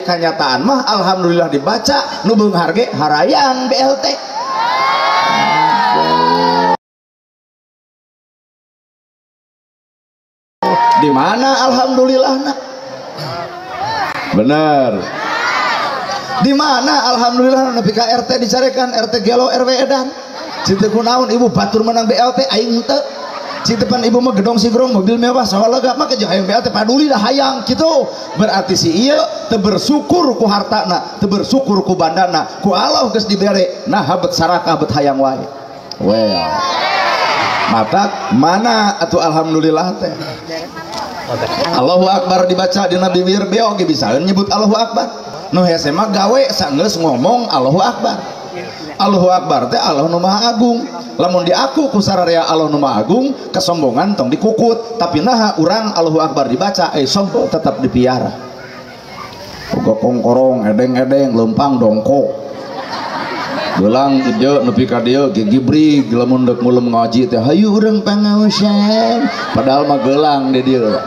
kanyataan mah alhamdulillah dibaca nu beunghar ge harayang BLT. Di mana alhamdulillahna? Bener. Di mana alhamdulillah nepi ka RT dicarekan, RT gelo RW edan. Cinta kunaon ibu batur menang BLT aing teu. Cinta pan ibu mah gedong sigrong mobil mewah sawah lega mah jeung hayang BLT paduli dah hayang kitu. Berarti si ieu teu bersyukur ku hartana, teu bersyukur ku bandana, ku Allah geus dibere, nah habet sarakah bet hayang wae. Well. Matak mana atuh alhamdulillah teh? Allahu Akbar dibaca dina bibir beo ge bisa nyebut Allahu Akbar. Nu hese mah gawe sanggeus ngomong Allahu Akbar. Allahu Akbar teh Allah nu Maha Agung. Lamun diaku ku sararea Allah nu Maha Agung, kesombongan tong dikukut, tapi naha urang Allahu Akbar dibaca sombong tetap dipiara. Uga kongkorong edeng-edeng lempang dongkok. Gelang ieu nepi ka dieu gigibrig lamun deuk mulem ngaji teh hayu urang pangaosan, padahal mah gelang di dieu.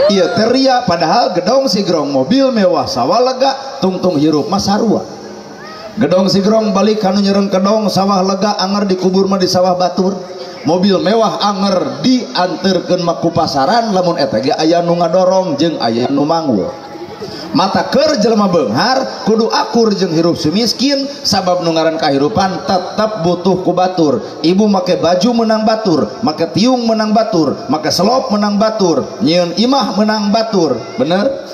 Ieu teh ria padahal gedong sigrong mobil mewah sawah lega tungtung hirup mah sarua. Gedong sigrong balik kanu nyereng kedong sawah lega anger dikubur mah di sawah batur. Mobil mewah anger dianterkeun mah ku pasaran lamun eta ge aya nu ngadorong jeung aya nu manggul. Mata keur jelema beunghar kudu akur jeung hirup si miskin sabab nu ngaran kahirupan tetep butuh ku batur. Ibu make baju menang batur, make tiung menang batur, make selop menang batur, nyieun imah menang batur. Bener?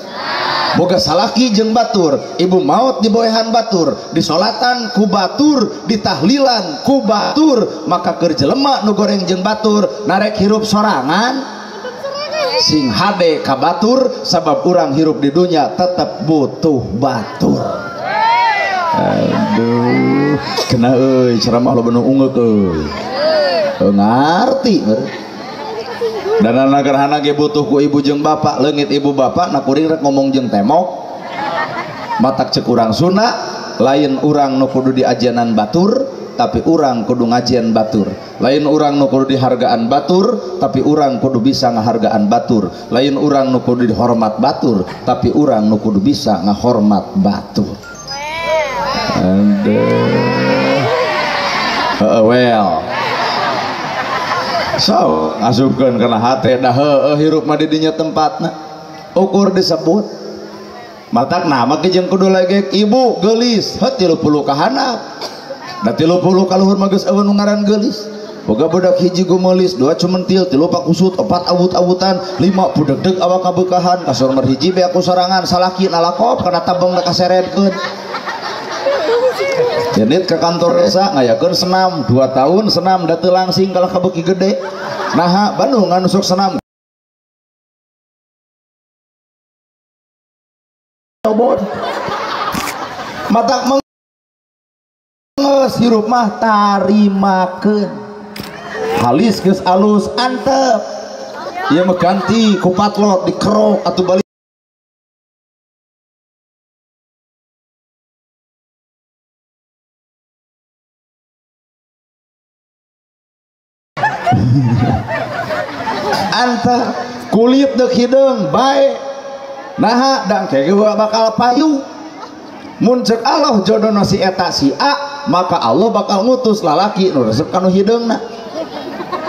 Boga salaki jeung batur, ibu maot diboehan batur, disolatan ku batur, ditahlilan ku batur, maka keur jelema nu goreng jeung batur narek hirup sorangan sing hade ka batur sabab urang hirup di dunia tetap butuh batur. Aduh, kena euy ceramah lo bener ungeuk euy. Ngarti. Dan gerhana ge butuh ku ibu jeung bapak, leungit ibu bapak na kuring rek ngomong jeung temok. Matak cek urang Sunda, lain urang nu kudu diajanan batur, tapi urang kudu ngajian batur. Lain urang nu kudu dihargaan batur, tapi urang kudu bisa ngahargaan batur. Lain urang nu kudu dihormat batur, tapi urang nu kudu bisa ngahormat batur. Aduh. Well. So, asupkeun kana hate dah heueuh hirup mah di dinya tempatna. Ukur disebut. Matak nama ge jeung kudu lagi ibu geulis, heuh 30 ka handap. Da 30 ka luhur mah geus eueun nu ngaran geulis. Boga budak hiji gumeulis, dua cumentil, tilu pakusut, opat awut-awutan, lima budegdeg awak kabeukahan, kasur mer hiji be aku sorangan, salaki nalakop kana tabeng da kaseredkeun. Jenit ke kantor desa ngayakeun senam, 2 tahun senam da teu langsing kalah kabeuki gede. Naha Bandung nganusuk senam. Cobot. Matak menggeus hirup mah tarimakeun. Halis geus alus antep. Ieu mah ganti ku patlot dikerok atuh balik. Antep kulit deuk hideung bae. Naha dang ke bakal payu. Mun ceuk Allah jodohna si eta si A, maka Allah bakal ngutus lalaki nu resep kanu hideungna.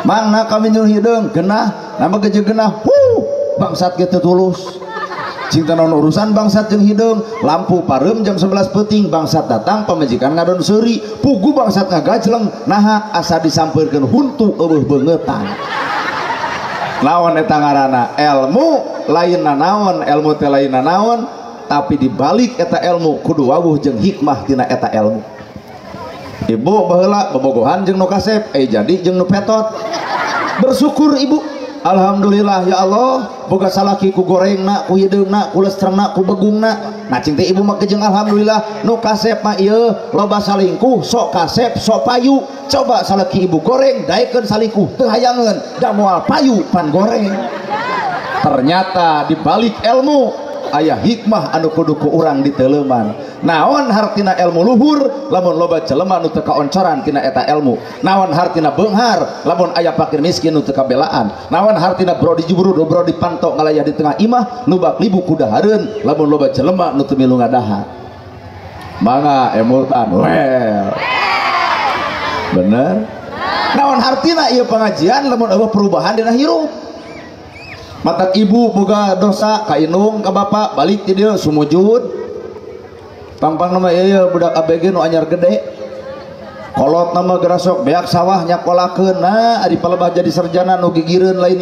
Mangna kami nyuruh hideung genah, nama geje genah, huh, bangsat ge teu tulus. Cinta naon urusan bangsat jeung hideung, lampu pareum jam 11 peuting bangsat datang pamajikan ngadon seuri, pugu bangsat ngagajleng, naha asa disampeurkeun huntu eueuh beungeutan. Naon eta ngaranna? Elmu lain nanaon, elmu teh lain nanaon, tapi dibalik eta elmu kudu wawuh jeung hikmah tina eta elmu. Ibu baheula bobogohan jeung nu kasep, jadi jeung nu petot. Bersyukur ibu, alhamdulillah ya Allah, boga salaki ku gorengna, ku hideungna, ku lestrengna, ku begungna. Nah cing teh ibu mah jeung alhamdulillah, nu kasep mah ieu loba salingkuh, sok kasep, sok payu. Coba salaki ibu goreng, daekeun salingkuh, teu hayangeun, da moal payu pan goreng. Ternyata dibalik ilmu aya hikmah anu kudu ku urang diteuleuman. Naon hartina ilmu luhur lamun loba jelema nu teu kaoncoran tina eta ilmu. Naon hartina beunghar lamun aya fakir miskin nu teu kabelaan. Naon hartina bro dijuburu bro dipanto ngalayah di tengah imah lubak libu kudahareun lamun loba jelema nu teu milu ngadahar. Mangga emutan well. Bener? Naon hartina ieu pengajian lamun eueuh perubahan dina hirup. Matak ibu boga dosa ka indung ka bapak balik ti dieu sumujud. Pangpang nama ieu budak ABG nu anyar gede. Kolot nama gerasok beak sawah nyakolakeun nah ari palebah jadi sarjana nu gigireun lain.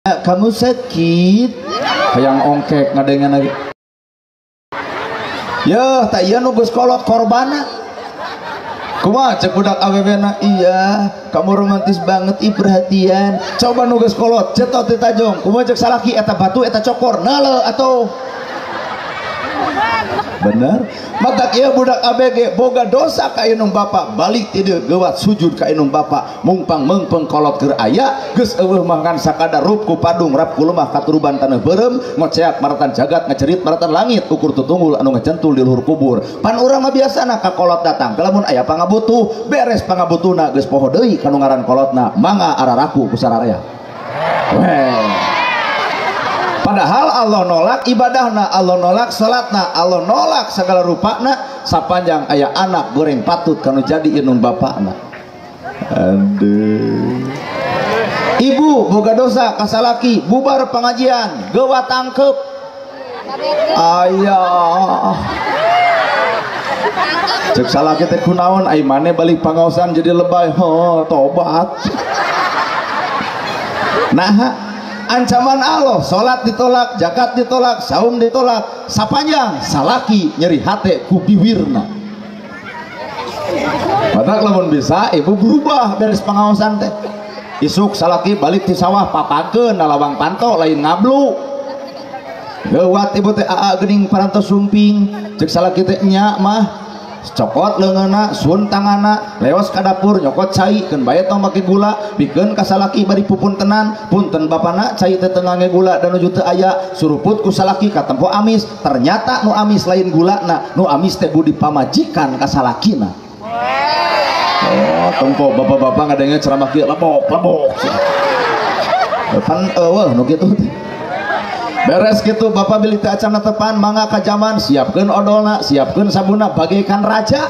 Kamu sakit hayang ongkek ngadengan lagi ya tak iya nu geus kolot korbana kumaha cek budak awewena iya kamu romantis banget ih perhatian coba nu geus kolot cetot ti tajong kumaha cek salaki eta batu eta cokor nale atau bener matak ieu budak ABG boga dosa ka indung bapak balik ti dieu geuwat sujud ka indung bapak mungpang meungpeung kolot keur aya geus eueuh mah sakadar rup ku padung rap ku lemah katuruban taneuh beureum ngoceak maratan jagat ngecerit maratan langit ukur tutunggul anu ngecentul di luhur kubur pan urang mah biasana ka kolot datang lamun aya pangabutuh beres pangabutuhna geus poho deui kanu ngaran kolotna mangga araraku ku sararea. Padahal Allah nolak ibadahna, Allah nolak salatna, Allah nolak segala rupana sapanjang aya anak goreng patut kanu jadi indung bapakna. Aduh. Ibu boga dosa ka salaki, bubar pengajian, gewa tangkep. Ayah. Cek salaki teh kunaon ai mane balik pangaosan jadi lebay, ho tobat. Nah, ancaman Allah, salat ditolak, zakat ditolak, saum ditolak, sapanjang salaki nyeri hate ku biwirna. Matak lamun bisa ibu berubah beres pengawasan teh. Isuk salaki balik ti sawah papakeun nalawang panto lain ngablu. Lewat ibu teh aa geuning parantos sumping, cek salaki teh nya mah cokot leungeunna, sun tanganna, leos ka dapur nyokot cai keun bae tong make gula, bikeun ka salaki bari pupuntenan, punten bapana cai teh teu ngangge gula dan nuju teu aya, suruput ku salaki katempo amis, ternyata nu amis lain gulana, nu amis teh budi pamajikan ka salakina. Oh, tempo bapak-bapak ngadenge ceramah kieu lebok, lebok. Pan eueuh nu kitu teh. Beres gitu bapak beli teh acan tepan mangga ka jaman siapkeun odolna siapkeun sabunna bagaikan raja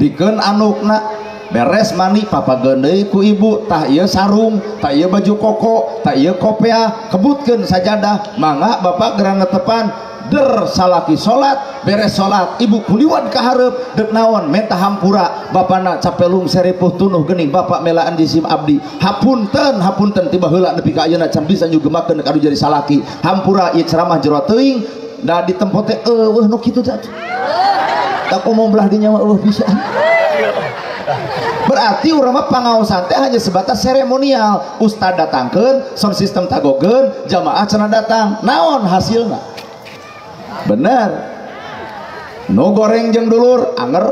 dikeun anukna beres mandi papageun deui ku ibu tah ieu sarung tah ieu baju koko tah ieu kopiah kebutkeun sajadah mangga bapak gerana tepan der salaki salat beres salat ibu kuliwat ka hareup deuk naon menta hampura bapana capelung seripuh tunuh geuning bapak melaan jisim abdi hapunten hapunten tiba heula nepi ka ayeuna can bisa nyugemakeun kadu jadi salaki hampura ieu ceramah jero teuing da di tempo teh eueuh nu kitu teh tak omong belah dinya mah eueuh pisan. Berarti urang mah pangaosan teh hanya sebatas seremonial ustad datangkeun sound system tagogeun jamaah cenah datang naon hasilna. Bener nu goreng jeung dulur anger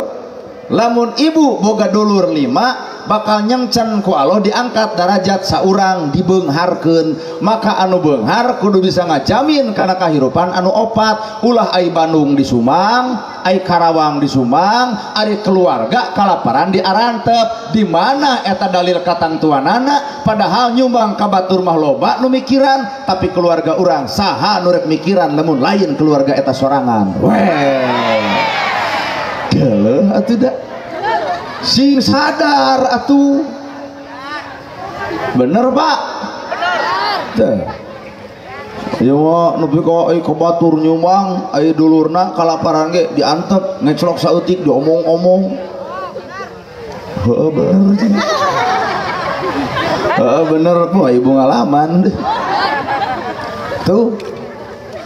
lamun ibu boga dulur 5 bakal nyengcen ku Allah diangkat darajat saurang dibeungharkeun maka anu beunghar kudu bisa ngajamin kana kahirupan anu opat ulah ai Bandung disumang ai Karawang disumang ari keluarga kalaparan diarantep di mana eta dalil katangtuanana padahal nyumbang ka batur mah loba nu mikiran tapi keluarga urang saha nu rek mikiran lamun lain keluarga eta sorangan weh geuleuh atuh da sing sadar atuh bener pak bener ieu mah nepi ka ka batur nyumbang aya dulurna kalaparan ge diantep ngeclok saeutik diomong-omong heueuh bener heueuh bener wah ibu ngalaman tuh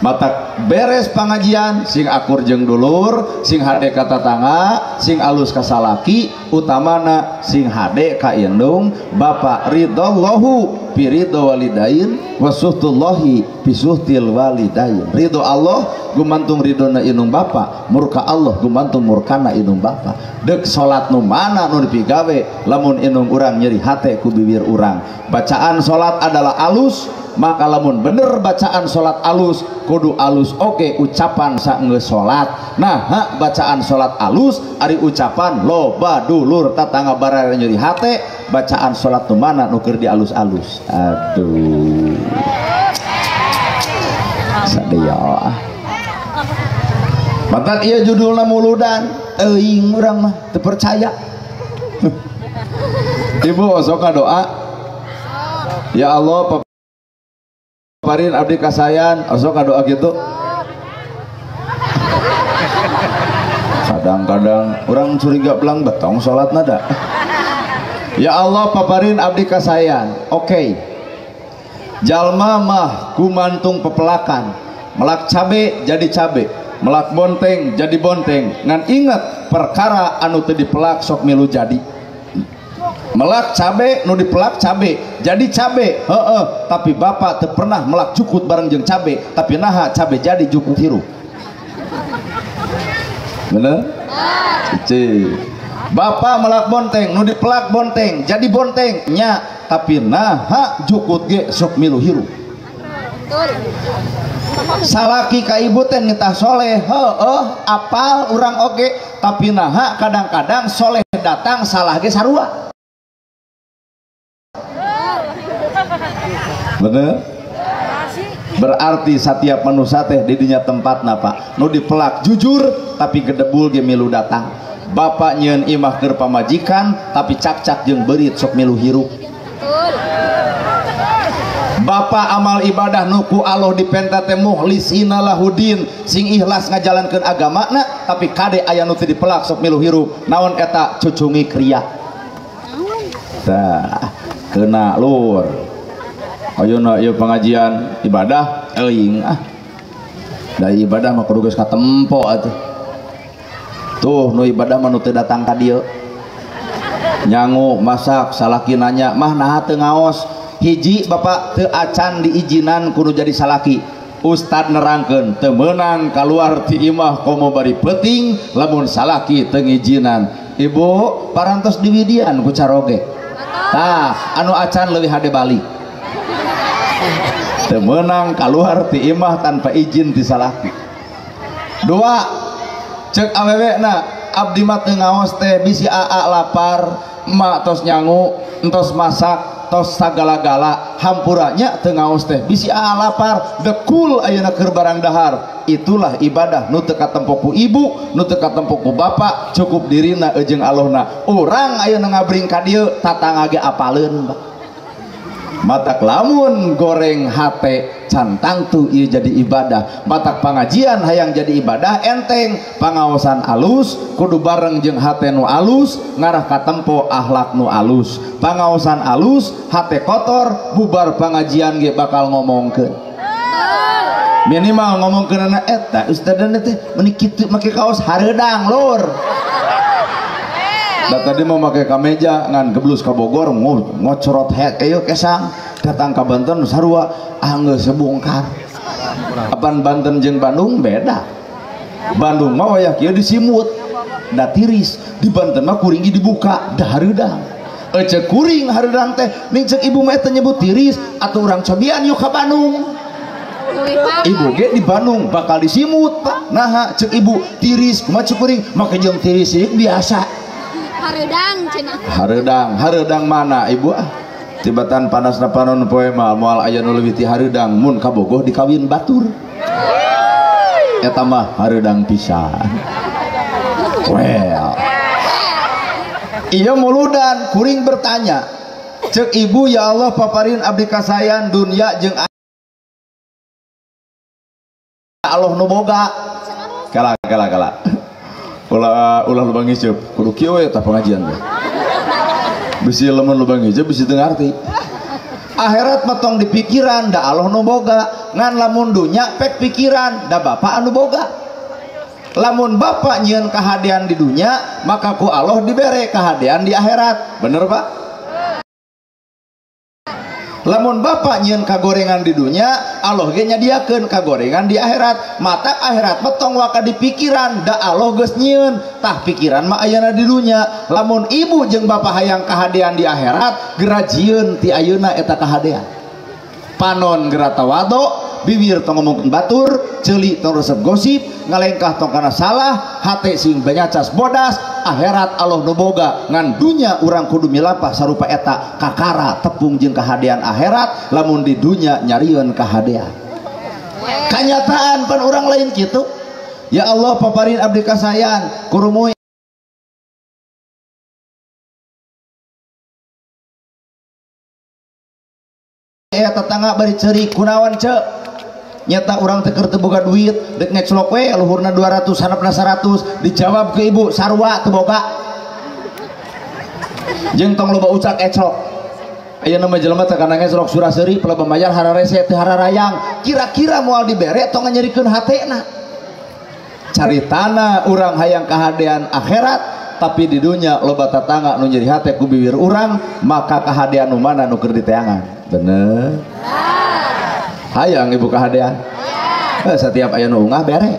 matak Beres pengajian sing akur jeung dulur, sing hade ka tatangga, sing alus ka salaki, utamana sing hade ka indung bapak. Ridallahu fi ridho walidain wa suhtullahi fi suhtil walidain. Ridho Allah gumantung ridhona indung bapak, murka Allah gumantung murkana indung bapak. Dek salat nu mana nu dipigawe lamun indung urang nyeri hate ku bibir urang. Bacaan salat adalah alus, maka lamun bener bacaan salat alus kudu alus oke ucapan saenggeus salat. Nah ha, bacaan salat alus ari ucapan loba dulur tatangga baraya nyeri hate, bacaan salat nu mana nu keur dialus-alus. Aduh sadaya ah. Matak ieu judulna muludan teuing urang mah teu percaya. Ibu osok doa, ya Allah paparin abdi kasayan, osok doa gitu. Kadang-kadang orang curiga belang betong salat nada. Ya Allah paparin abdi kasayan. Oke. Jalma mah gumantung pepelakan, melak cabe jadi cabe, melak bonteng jadi bonteng. Ngan inget perkara anu teu dipelak sok milu jadi. Melak cabe nu dipelak cabe jadi cabe, heeh, tapi bapak teu pernah melak jukut bareng jeung cabe, tapi naha cabe jadi jukut hirup. Bener? Cici. Bapak melak bonteng nu dipelak bonteng jadi bonteng nya, tapi naha jukut ge sok milu hirup. Salaki ka ibu teh nitah soleh, heeh, apal urang oge, tapi naha kadang-kadang soleh datang salah ge sarua. Bener? Berarti setiap manusia teh didinya tempatna Pak. Nu dipelak jujur tapi gedebul ge milu datang. Bapak nyieun imah keur pamajikan tapi cak-cak jeung beurit sok milu hirup. Bapak amal ibadah nu ku Allah dipenta teh mukhlisina lahudin, sing ikhlas ngajalankeun agamana tapi kade aya nu teu dipelak sok milu hirup. Naon eta cucungi kriya. Tah kena lur. Ayeuna ieu pengajian ibadah euing ah. Da ibadah mah kudu geus katempo atuh. Tuh nu ibadah mah nu teu datang ka dieu. Nyangu masak salaki nanya, "Mah naha teu ngaos?" Hiji bapak teu acan diizinan kudu jadi salaki. Ustad nerangkeun teu meunang kaluar ti imah komo bari peuting lamun salaki teu ngijinan. Ibu parantos diwidian ku caroge. Tah anu acan leuwih hade balik. Teu meunang kaluar ti imah tanpa izin ti salaki. Dua, cek awewena abdi mah teu ngaos teh bisi aa lapar, emak tos nyangu, entos masak, tos sagala-gala, hampuranya teu ngaos teh bisi aa lapar, dekul ayeuna keur barang dahar. Itulah ibadah nu teu katempo ku ibu, nu teu katempo ku bapak, cukup dirina jeung Allahna. Urang ayeuna ngabring ka dieu tatangga ge apaleun Pak. Matak lamun goreng hate can tangtu ieu jadi ibadah. Matak pangajian hayang jadi ibadah enteng, pangaosan alus kudu bareng jeung hate nu alus ngarah katempo akhlak nu alus. Pangaosan alus hate kotor bubar pangajian ge bakal ngomongkeun. Minimal ngomongkeunana eta ustadana teh meuni kitu make kaos hareudang lur. Da tadi mau make kameja ngan geblus ka Bogor ngocorot head ayo kesang datang ka Banten sarua ah geus sebongkar. Apan Banten jeung Bandung beda. Bandung mah wayah kieu disimut da tiris, di Banten mah kuring dibuka da hareudang. Ece kuring hareudang teh ning ceuk ibu mah eta nyebut tiris atuh urang cobian yuk ka Bandung. Ibu ge di Bandung bakal disimut Pak. Naha ceuk ibu tiris kumaha ceuk kuring make jeung tiris biasa. Hareudang cenah. Hareudang, hareudang mana ibu ah? Tibatan panasna panon poe mah moal aya nu leuwih ti hareudang mun kabogoh dikawin batur. Eta mah hareudang pisan. Well. Ieu muludan kuring bertanya. Ceuk ibu ya Allah paparin abdi kasayan dunia jeung Allah nu boga. Kala kala kala. Ulah ulah lubang hijau kudu kieu we tah pengajian teh. Bisi lamun lubang hijau bisi teu ngarti. Akhirat mah tong dipikiran da Allah nu boga. Ngan lamun dunya pek pikiran da bapak anu boga. Lamun bapak nyieun kahadean di dunya, maka ku Allah dibere kahadean di akhirat. Bener Pak? Lamun bapak nyieun kagorengan di dunya, Allah ge nyadiakeun kagorengan di akhirat. Mata akhirat mah tong waka di pikiran, da Allah geus nyieun. Tah pikiran mah ayana di dunya. Lamun ibu jeung bapak hayang kahadean di akhirat, geura jieun ti ayeuna eta kahadean. Panon geura tawado, bibir tong ngomongkeun batur, ceuli tong resep gosip, ngalengkah tong kana salah, hate sing banyacas bodas, akhirat Allah nu boga. Ngan dunya urang kudu milapah sarupa eta kakara tepung jeung kahadean akhirat, lamun di dunya nyarieun kahadean. Kanyataan pan urang lain kitu. Ya Allah paparin abdi kasayan, kurumuy tetangga bari ceurik kunaon ceu. Nyata urang teh keur teu boga duit, dek ngeclok we luhurna 200 handapna 100, dijawab ke ibu sarua teu boga. Jeung tong loba ucak eclok. Ayeuna mah jelema teh kana ngeclok surah seuri pelaba mayar hararese teu hararayang. Kira-kira moal dibere tong nyerikeun hatena. Caritana urang hayang kahadean akhirat, tapi di dunya loba tetangga nu nyeri hate ku bibir urang, maka kahadean nu mana nu keur diteangan. Bener? Hayang ibu kahadean. Setiap aya nu ungah bere.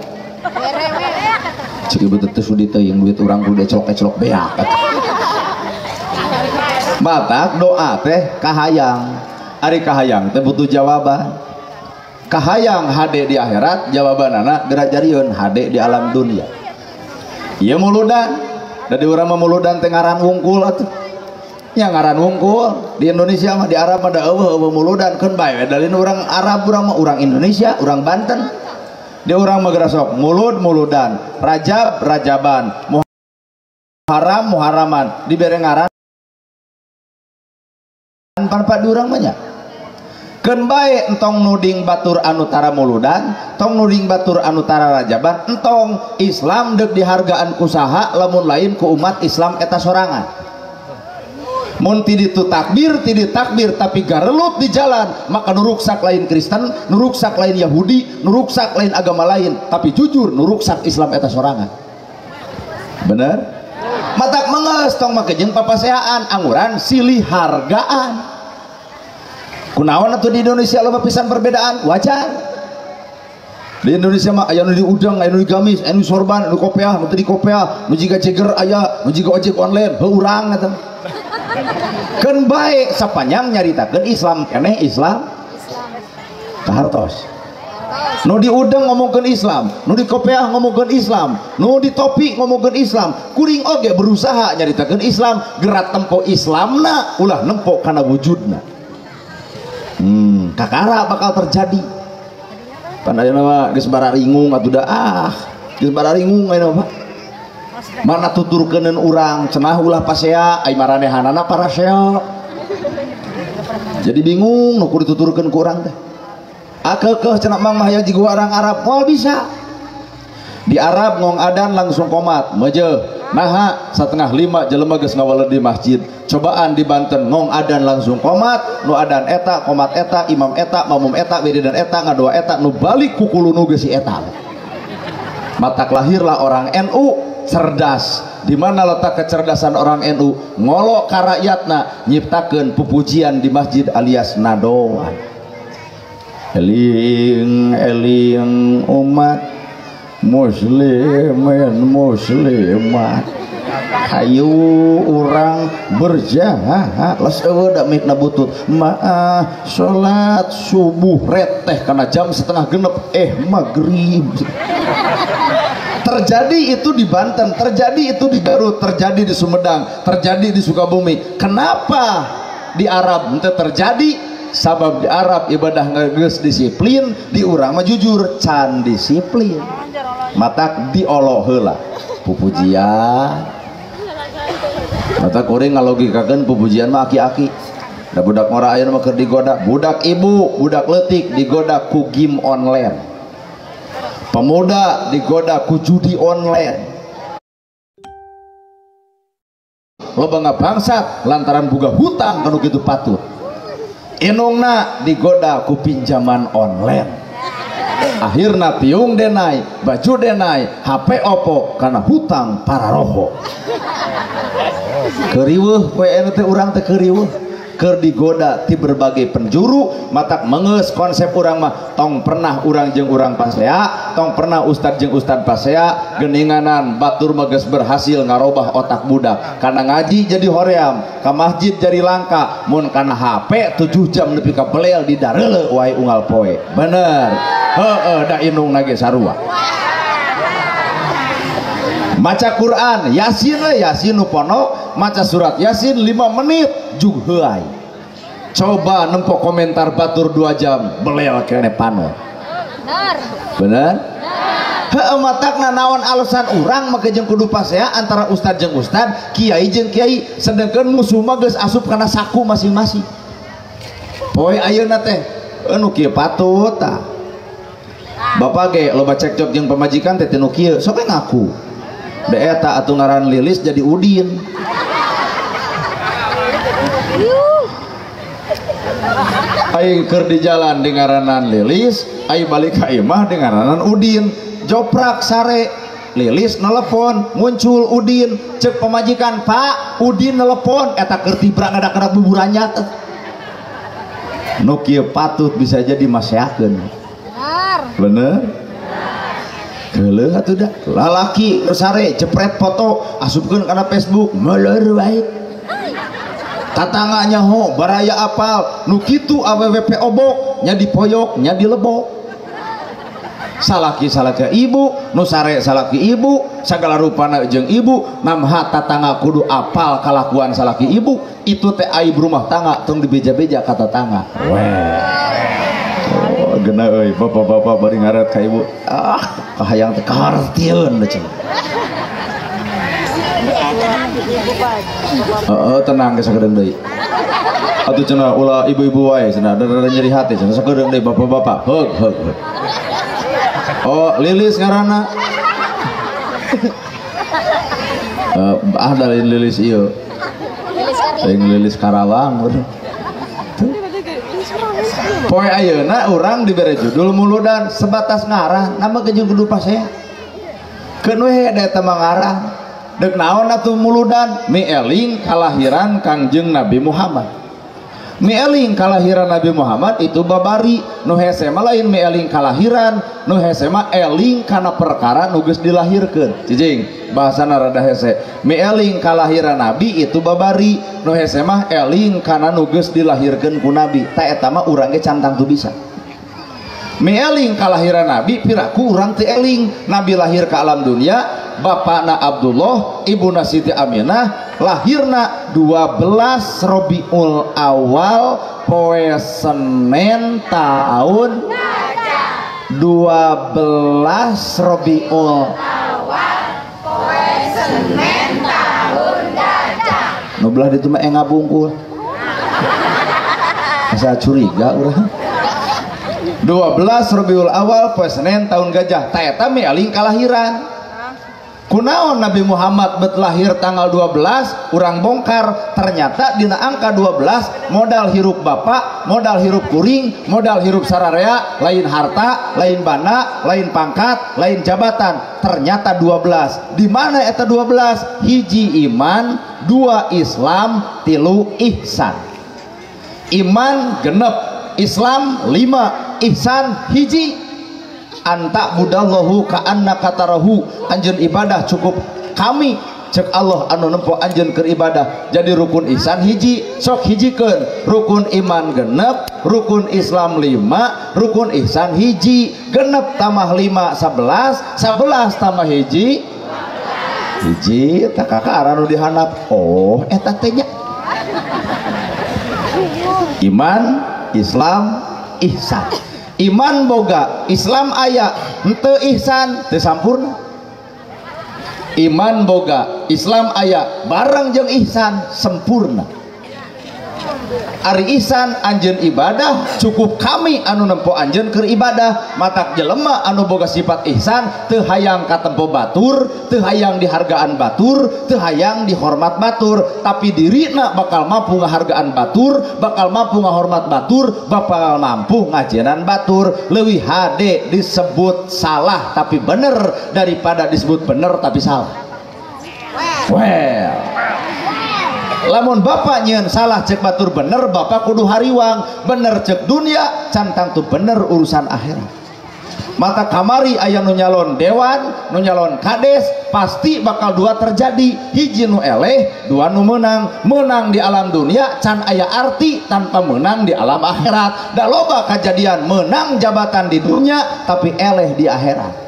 Cik ibu teh sudi teuing duit urang kudu ecelok-ecelok beak. Matak doa teh kahayang. Ari kahayang teh butuh jawaban. Kahayang hade di akhirat, jawabanana geura jarieun hade di alam dunia. Ieu muludan. Da di urang mah muludan teh ngaran wungkul atuh. Nya ngaran wungkul di Indonesia mah, di Arab mah da eueuh eueuh muludan keun bae we dalin urang Arab, urang mah urang Indonesia, urang Banten. Di urang mah geura sok mulud muludan, rajab rajaban, muharram muharraman, dibere ngaran pan di urang mah nya. Keun bae entong nuding batur anu tara muludan, tong nuding batur anu tara rajaban, entong Islam deuk dihargaan ku saha lamun lain ku umat Islam eta sorangan. Mun ti ditu takbir, ti ditakbir tapi garelut di jalan, maka nuruksak lain Kristen, nuruksak lain Yahudi, nuruksak lain agama lain, tapi jujur nuruksak Islam eta sorangan. Bener? Matak mengeus tong make jeung papaseaan, anguran silih hargaan. Kunaon atuh di Indonesia loba pisan perbedaan? Wajar. Di Indonesia mah aya nu di udang, aya nu di gamis, aya nu sorban, nu kopiah, nu teu di kopiah, nu jiga jeger aya, nu jiga ojek online, heuh urang eta. Keun bae sapanjang nyaritakeun Islam keneh Islam kahartos. Nu di udang ngomongkeun Islam, nu di kopiah ngomongkeun Islam, nu di topi ngomongkeun Islam, kuring oge berusaha nyaritakeun Islam, gerak tempo Islamna ulah nempo kana wujudna. Kakara bakal terjadi. Pan ayeuna mah geus bararingung atuh da ah, geus bararingung ayeuna mah. Mana tuturkeuneun urang cenah ulah pasea ai maranehanana parasea. Jadi bingung nu kudu dituturkeun ku urang teh. Akekeuh cenah mang mah hayang jiga orang Arab moal bisa. Di Arab ngong adan langsung komat, meujeuh. Naha 4:30 jelema geus ngawaled di masjid. Cobaan di Banten ngong adan langsung komat, nu adan eta, komat eta, imam eta, makmum eta, wiridan eta, ngadoa eta, nu balik ku kulunu geus si eta. Matak lahirlah orang NU cerdas. Di mana letak kecerdasan orang NU? Ngolok ka rakyatna, nyiptakeun pupujian di masjid alias nadoan. Eling eling umat muslimin muslimat, hayu urang berjahat les eueuh da mikna butut maah salat subuh reteh kana jam 5:30 maghrib. Terjadi itu di Banten, terjadi itu di Garut, terjadi di Sumedang, terjadi di Sukabumi. Kenapa di Arab itu terjadi? Sabab di Arab ibadah geus disiplin, di urang mah jujur can disiplin. Matak dioloh heula pupujian. Matak kuring ngalogikakeun pupujian mah aki-aki. Da budak ngora ayeuna mah keur digoda, budak ibu, budak leutik digoda ku game online. Pemuda digoda ku judi online. Loba ngabangsat lantaran boga hutang kanu kitu patut. Inungna digoda ku pinjaman online. Akhirna tiung denai, baju denai, HP opo karena hutang para roho. Keriweuh poe anu teh urang teh keriweuh. Keur digoda ti berbagai penjuru, matak mengeus konsep urang mah tong pernah urang jeung urang pasea, tong pernah ustad jeung ustad pasea, geninganan batur mah geus berhasil ngarobah otak budak. Karena ngaji jadi hoream, ka masjid jadi langka, mun kana HP 7 jam nepi ka belel di dareuleuh wae unggal poe. Bener. Heeh, da indungna ge sarua. Maca Quran, Yasin we, Yasin nu pono, maca surat Yasin 5 menit jug heuay. Coba nempok komentar batur 2 jam, belel kene pano. Bener. Bener? Heeh, matakna naon alasan urang make jeung kudu pasea antara ustad jeung ustad, kiai jeung kiai, sedengkeun musuh mah geus asup kana saku masing-masing. Poe ayeuna teh anu kieu patut tah. Bapak ge loba cekcok jeung pamajikan teh tinu kieu, sok we ngaku. Da eta atuh ngaran Lilis jadi Udin. Ai keur di jalan di ngaranan Lilis, ai balik ka imah di ngaranan Udin. Joprak sare, Lilis nelepon, muncul Udin, cek pamajikan, "Pak, Udin nelepon." Eta keur tibra ngadak-ngadak buburannya teh. Nu kieu patut bisa jadi maseakeun. Bener. Geuleuh atuh da. Lalaki sare jepret foto asupkeun kana Facebook, meleur wae. Tatangga nyaho, baraya apal, nu kitu awewe obok, nya dipoyok, nya dilebok. Salaki salaki ibu, nu sare salaki ibu, sagala rupana jeung ibu, namha tatangga kudu apal kalakuan salaki ibu, itu teh aib rumah tangga tong dibeja-beja ka tatangga. Weh. Oh, geuna euy, bapak-bapak bari ngaret ka ibu. Ah, kahayang teh kahartieun cenah. Heeh, tenang geus sakedeung deui. Atuh cenah ulah ibu-ibu wae cenah, da nyeri hati cenah sakedeung deui bapak-bapak. Heug heug heug. Oh, Lilis ngaranna. Ah da lain Lilis ieu. Lain Lilis Karawang. Poe ayeuna urang dibere judul muludan sebatas ngarah, nama jeung kudu pasea. Keun we da eta mah ngarah. Deuk naon atuh muludan? Mieling kalahiran Kangjeng Nabi Muhammad. Mieling kalahiran Nabi Muhammad itu babari, nu hese mah lain mieling kalahiran, nu hese mah eling kana perkara nu geus dilahirkeun. Cicing, bahasana rada hese. Mieling kalahiran Nabi itu babari, nu hese mah eling kana nu geus dilahirkeun ku Nabi. Ta eta mah urang ge can tangtu bisa. Mieling kalahiran Nabi piraku urang teu eling. Nabi lahir ke alam dunia, bapakna Abdullah, ibuna Siti Aminah, lahirna 12 Robiul Awal poe Senin tahun 12 Robiul Awal poe Senin tahun gajah. Nu belah ditu mah ngabungkul. Asa curiga urang. 12 Robiul Awal poe Senin tahun gajah. Ta eta mieling kalahiran. Kunaon Nabi Muhammad bet lahir tanggal 12, urang bongkar ternyata dina angka 12 modal hirup bapak, modal hirup kuring, modal hirup sararea, lain harta, lain bana, lain pangkat, lain jabatan. Ternyata 12. Di mana eta 12? Hiji iman, 2 Islam, 3 ihsan. Iman genep, Islam 5, ihsan hiji. Anta budallahu ka'annaka tarahu, anjeun ibadah cukup kami cek Allah anu nempo anjeun keur ibadah. Jadi rukun ihsan hiji, sok hijikeun. Rukun iman genep, rukun Islam 5, rukun ihsan hiji. Genep tambah 5 11, 11 tambah hiji hiji. Eta kakara nu dihandap. Oh, eta teh nya. Iman, Islam, ihsan. Iman boga, Islam aya, henteu ihsan teu sampurna. Iman boga, Islam aya, bareng jeung ihsan sempurna. Ari ihsan anjeun ibadah cukup kami anu nempo anjeun keur ibadah. Matak jelema anu boga sifat ihsan teu hayang katempo batur, teu hayang dihargaan batur, teu hayang dihormat batur, tapi dirina bakal mampu ngahargaan batur, bakal mampu ngahormat batur, bakal mampu ngajenan batur. Leuwih hade disebut salah tapi bener daripada disebut bener tapi salah. Well, lamun bapak nyeun salah cek batur bener, bapak kudu hariwang bener cek dunia can tangtu bener urusan akhirat. Mata kamari aya nu nyalon dewan, nu nyalon kades, pasti bakal dua terjadi, hiji nu eleh, dua nu menang. Menang di alam dunia can aya arti tanpa menang di alam akhirat. Da loba kajadian menang jabatan di dunia tapi eleh di akhirat.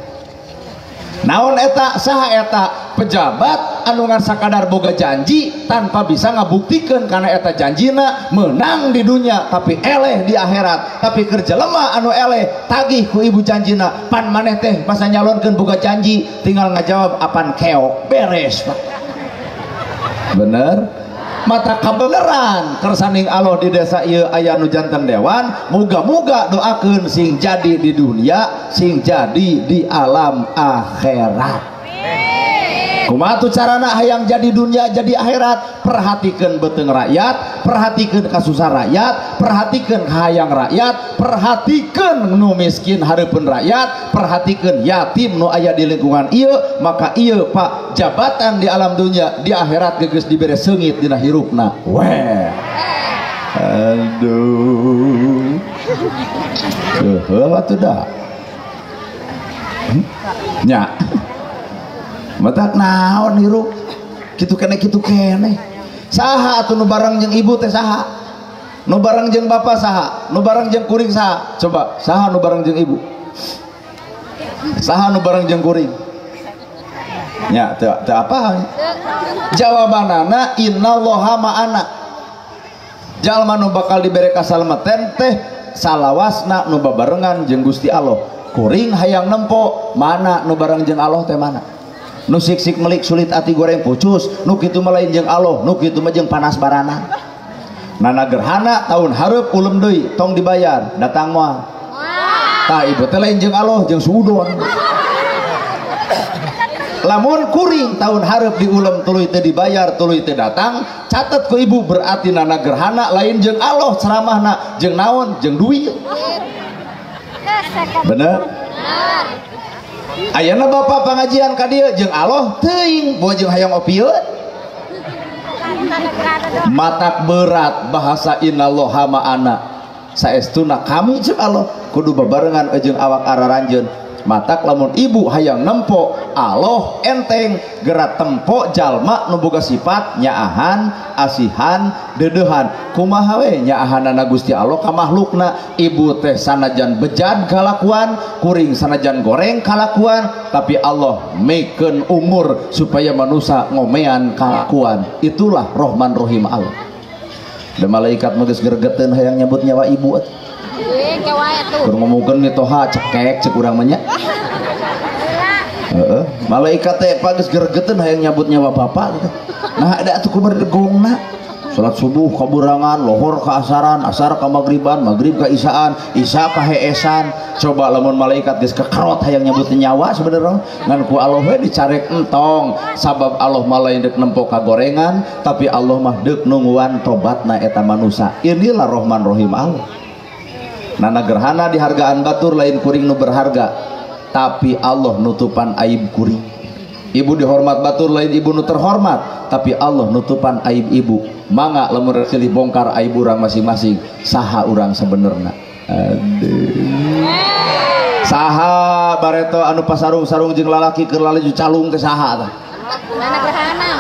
Naon eta saha eta pejabat anu ngan sakadar boga janji tanpa bisa ngabuktikeun kana eta janjina, menang di dunia tapi eleh di akhirat. Tapi keur jelema anu eleh tagih ku ibu janjina, pan maneh teh masa nyalonkeun boga janji, tinggal ngajawab apan keok, beres Pak. Bener? Mata kabeneran kersaning Allah di desa ieu aya nu janten dewan, muga-muga doakeun sing jadi di dunia sing jadi di alam akhirat. Kumaha tuh carana hayang jadi dunia jadi akhirat? Perhatikeun beuteung rakyat, perhatikeun kasusah rakyat, perhatikeun hayang rakyat, perhatikeun nu miskin hareupeun rakyat, perhatikeun yatim nu aya di lingkungan ieu, maka ieu Pak jabatan di alam dunia di akhirat geus dibere seungit dina hirupna. Weh. Aduh. Heuh atuh da. Nya. Matak naon hirup kitu keneh kitu keneh. Saha atuh nu bareng jeung ibu teh saha? Nu bareng jeung bapak saha? Nu bareng jeung kuring saha? Coba saha nu bareng jeung ibu? Saha nu bareng jeung kuring? Nya teu teu apa? Jawabanana innallaha ma'ana. Jalma nu bakal dibere kasalamatan teh salawasna nu babarengan jeung Gusti Allah. Kuring hayang nempo mana nu bareng jeung Allah teh mana? Nu sik-sik melik sulit ati goreng pucus, nu kitu mah lain jeung Allah, nu kitu mah jeung panas barana. Nana gerhana tahun hareup ulem deui tong dibayar, datang moal. Tah ibu teh lain jeung Allah jeung suudon. Lamun kuring tahun hareup diulem tuluy teu dibayar, tuluy teu datang, catet ku ibu berarti nana gerhana lain jeung Allah ceramahna, jeung naon, jeung duit. Bener? Ayeuna bapak pengajian ka dieu jeung Allah teuing, boa jeung hayang opieun. Matak berat bahasa innallaha ma'ana. Saestuna kami jeung Allah kudu bebarengan jeung awak araranjeun. Matak lamun ibu hayang nempo Allah enteng gerak tempo jalma nu boga sifat nyaahan, asihan, deudeuhan. Kumaha we nyaahanana Gusti Allah ka makhlukna? Ibu teh sanajan bejad kalakuan, kuring sanajan goreng kalakuan, tapi Allah mikeun umur supaya manusia ngomean kalakuan. Itulah Rahman Rahim Allah. Da malaikat mah geus gregeteun hayang nyebut nyawa ibu atuh. Keur ngomongkeun mitoha cekek cek urang mah nya. Heeh, malaikat teh pak geus gregeteun hayang nyabut nyawa bapak teh. Nah ada atuh kumaha gongna. Salat subuh kaburangan, lohor ka asaran, asar ka magriban, magrib ka isaan, isya ka heesan. Coba lamun malaikat geus kekerot hayang nyabut nyawa sebenarnya ngan ku Allah we dicarek entong, sabab Allah mah lain deuk nempo ka gorengan, tapi Allah mah deuk nungguan tobatna eta manusia. Inilah Rahman Rahim Allah. Nana gerhana dihargaan batur lain kuring nu berharga, tapi Allah nutupan aib kuring. Ibu dihormat batur lain ibu nu terhormat, tapi Allah nutupan aib ibu. Mangga lamun rek silih bongkar aib urang masing-masing, saha urang sebenarna. Aduh. Saha bareto anu pasarung-sarung jeung lalaki keur lalaju calung teh saha tah? Nana gerhana.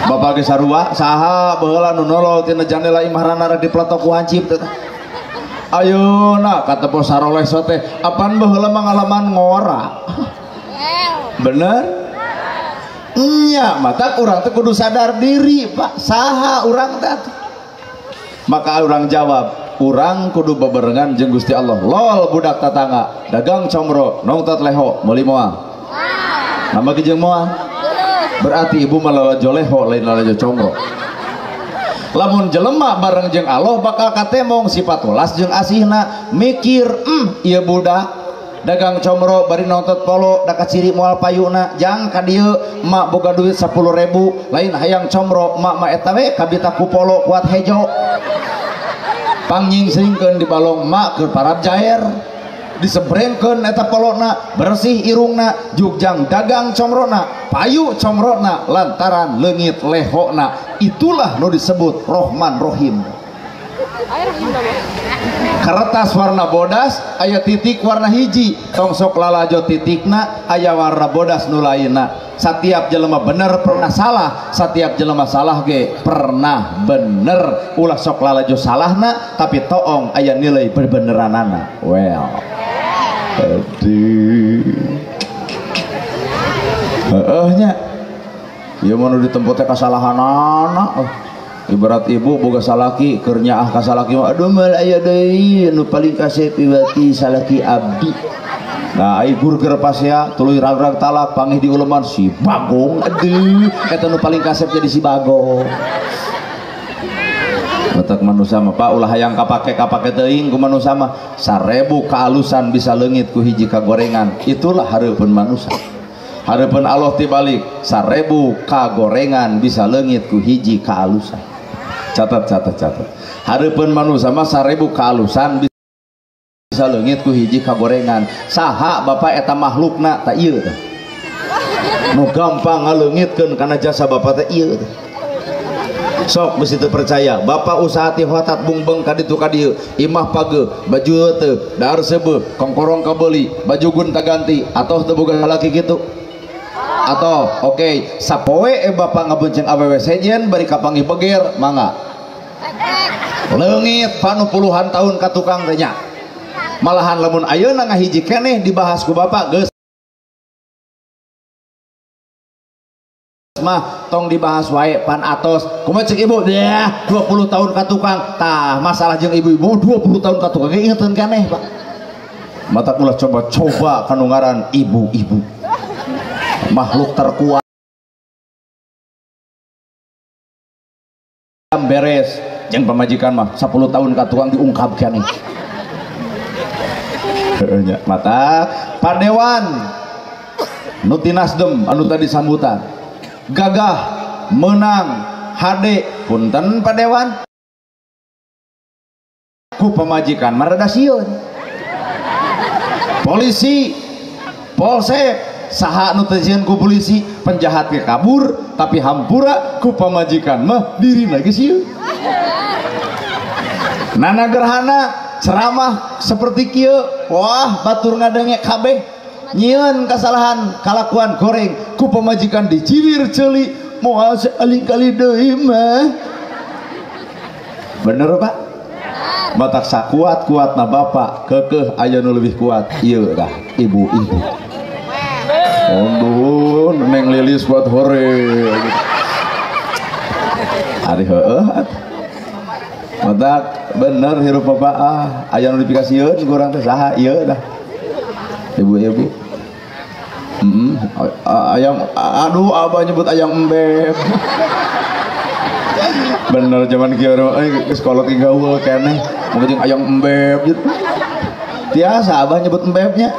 Bapak ge sarua, saha baheula nu nolol tina jandela imah rek dipeletok ku hancip teh. Ayo nah kata pos saroleh sote apaan baheula mangalaman ngora. Bener? Nya mata urang teh kudu sadar diri Pak, saha urang teh. Maka urang jawab, urang kudu bebarengan jeung Gusti Allah. Lol budak tatangga, dagang comro, nongtot leho, meuli moal. Nama ge jeung moal. Berarti ibu mah lalajo leho lain lalajo comro. Lamun jelema bareng jeung Allah bakal katemong sifat welas jeung asihna. Mikir, ieu budak dagang comro bari nontot polo da kaciri moal payuna, jang ka dieu emak boga duit 10.000 lain hayang comro emak mah eta we kabita ku polo kuat hejo. Pangnyingseungkeun di balong emak keur parab jair, disebrengkeun eta polona, bersih irungna, jugjang dagang comrona, payu comrona lantaran leungit lehokna. Itulah nu disebut Rohman Rohim. Kertas warna bodas aya titik warna hiji, tong sok lalajo titikna aya warna bodas nu lainna. Setiap jelema bener pernah salah, setiap jelema salah ge pernah bener. Ulah sok lalajo salahna tapi toong aya nilai berbeneranana. Well, aduh, heeh nya ieu mah nu ditempo teh kasalahanana. Ibarat ibu boga salaki keur nyaah ka salaki mah, aduh mal aya deui nu paling kasep iwati salaki abdi. Nah ai burger pasea tuluy rag-rag talak pangih di uleman si Bagong, aduh eta nu paling kasep jadi si Bagong. Batak manusia mah Pak ulah hayang kapake-kapake teuing ku manusia mah, 1000 kaalusan bisa leungit ku hiji kagorengan. Itulah hareupeun manusia. Hareupeun Allah tibalik 1000 kagorengan bisa leungit ku hiji kaalusan. Catat, catat, catat. Hareupeun manusia mah 1000 kaalusan bisa leungit ku hiji kagorengan. Saha bapak eta makhlukna ta ieu teh. Nu gampang ngaleungitkeun kana jasa bapak teh ieu teh. Sok mesti teu percaya, bapak usaha ti hotat bungbeng ka ditu ka dieu, imah pageuh, baju teu, dahar seubeuh, kongkorong kabeuli, baju gunta ganti, atoh teu boga salaki kitu. Atau oke, okay, sapoe bapak ngabonceng awewe sejen bari kapanggih beger, mangga. Leungit panu puluhan tahun ka tukang teh nya. Malahan lamun ayeuna ngahiji keneh dibahas ku bapak geus mah tong dibahas wae pan atos. Kumaha cek ibu? Deh, 20 tahun ka tukang. Tah, masalah jeung ibu-ibu 20 tahun ka tukang ingeteun keneh, Pak. Mata ulah coba-coba kanu ngaran ibu-ibu. Makhluk terkuat beres jeung pamajikan mah 10 tahun ka tukang diungkap keneh. Heeh nya, mata padewan nu ti Nasdem anu tadi sambutan gagah menang hade punten padewan ku pamajikan mah rada sieun. Polisi polsek saha nu teu sieun ku polisi, penjahat ge kabur tapi hampura ku pamajikan mah dirina ge sieun. Nana gerhana ceramah seperti kieu, wah batur ngadenge kabeh nyieun kasalahan kalakuan goreng ku pamajikan diciwir ceuli moal saali-kali deui mah. Bener Pak? Matak sakuat-kuatna bapak keukeuh aya nu leuwih kuat ieu dah ibu-ibu. Aduh, Neng Lilis kuat hore. Ari heueuh. Matak bener hirup bapak ah, aya nu dipikasieun ku urang teh saha ieu dah. Ibu-ibu. Ayam, aduh abah nyebut ayam embeb. Bener zaman kieu euy geus kolot ge gaul keneh, mun jeung ayam embeb gitu. Tiasa abah nyebut embebnya.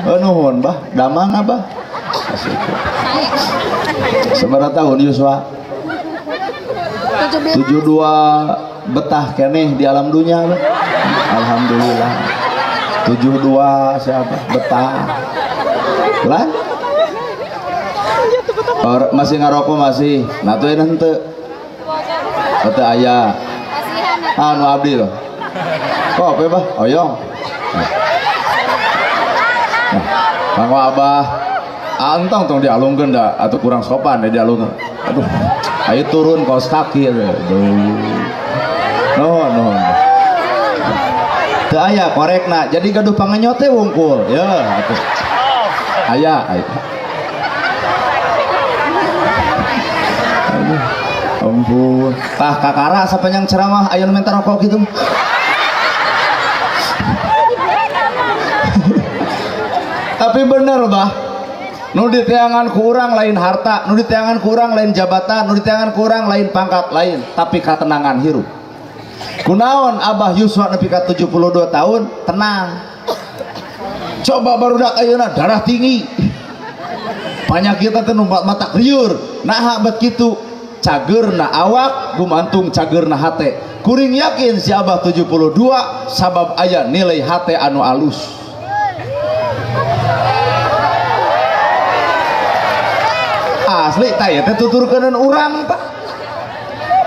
Oh, nuhun bah, damang abah. Sabaraha tahun Yuswa? 72 betah keneh di alam dunia bah. Alhamdulillah. 72 siapa betah. Lah? Or, masih ngarokok masih. Nah tuh enak henteu. Teu aya. Anu abdi loh. Kok apa bah? Oyong. Nah, kanggo abah antong tong dialungkeun da atuh kurang sopan ya dialungkeun. Aduh, ayo turun kaos kaki. Aduh. Nuhun, nuhun. Teu aya korekna. Jadi gaduh pangenyot teh wungkul. Ya, atuh. Aya, aya. Aduh, ampun. Tah kakara sapanjang ceramah aya nu minta rokok gitu. Tapi bener bah, Nu diteangan ku urang lain harta, nu diteangan ku urang lain jabatan, nu diteangan ku urang lain pangkat lain, tapi katenangan hirup. Kunaon Abah Yuswa nepi ka 72 tahun tenang. Coba barudak ayeuna darah tinggi. Penyakit teh numpak mata liur. Naha bet kitu? Cageurna awak gumantung cageurna hate. Kuring yakin si Abah 72 sabab aya nilai hate anu alus. Asli tah ieu teh tuturkeuneun urang Pak.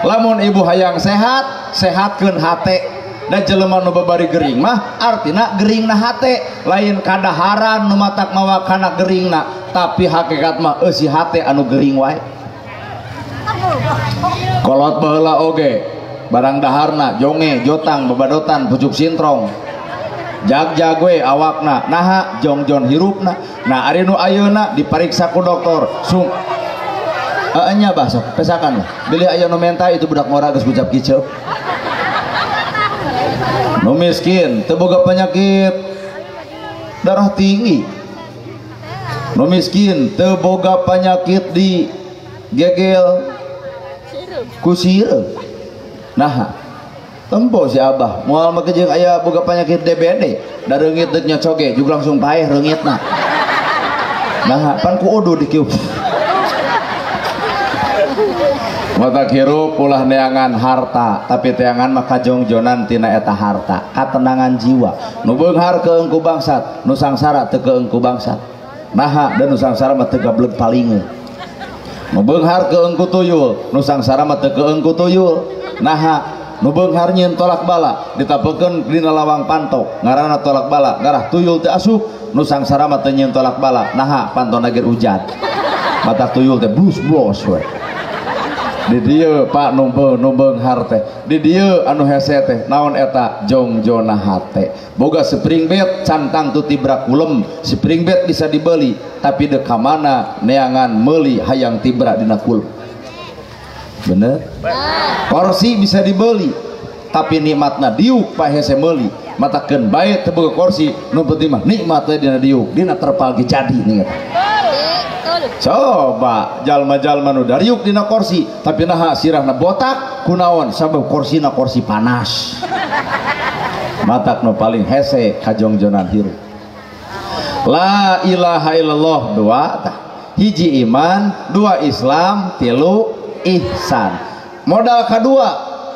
Lamun ibu hayang sehat, sehatkeun hate. Dan jelema nu babari gering mah artina geringna hate, lain kadaharan nu matak mawa kana geringna, tapi hakikat mah eusi hate anu gering wae. Kolot baheula oge barang daharna jonge, jotang, babadotan, pucuk sintrong. Jag-jag we awakna, naha jongjon hirupna. Nah ari nu ayeuna dipariksa ku dokter, sung nya bah sok pesakan lah. Bilih aya nu menta itu budak ngora geus gucap kiceup. Nu miskin teu boga penyakit darah tinggi. Nu miskin teu boga penyakit di gegel ku sireum. Naha tempo si Abah moal make jeung aya boga penyakit DBD, da reungit deuk nyocoge juga langsung paeh reungitna. Naha pan ku uduh dikieu. Mata hirup ulah neangan harta, tapi teangan mah kajongjonan tina eta harta, katenangan jiwa. Nu beunghar keung ku bangsat, nu sangsara teu keung ku bangsat. Naha dan nu sangsara mah teu gableg palingeun. Nu beunghar keung ku tuyul, nu sangsara mah teu keung ku tuyul. Naha nu beunghar nyieun tolak bala, ditapekeun dina lawang panto, ngaranna tolak bala, ngarah tuyul teu asup, nu sangsara mah teu nyieun tolak bala. Naha pantona ge hujan. Mata tuyul teh blus-blos we. Di dieu Pak nu beunghar teh, di dieu anu hese teh naon eta jongjona hate. Boga spring bed cantang tu tibra kulem, spring bed bisa dibeli tapi deuk ka mana neangan meuli hayang tibra dina kulem. Bener? Kursi bisa dibeli tapi nikmatna diuk Pak hese meuli. Matakeun bae teu boga kursi, nu penting mah nikmat we dina diuk, dina terpal ge jadi nih eta. Coba jalma-jalma nu dariuk dina kursi tapi naha sirahna botak kunaon sabab kursina kursi panas. Matak nu paling hese kajongjonan hirup. La ilaha illallah dua tah. Hiji iman, dua Islam, tilu ihsan. Modal kedua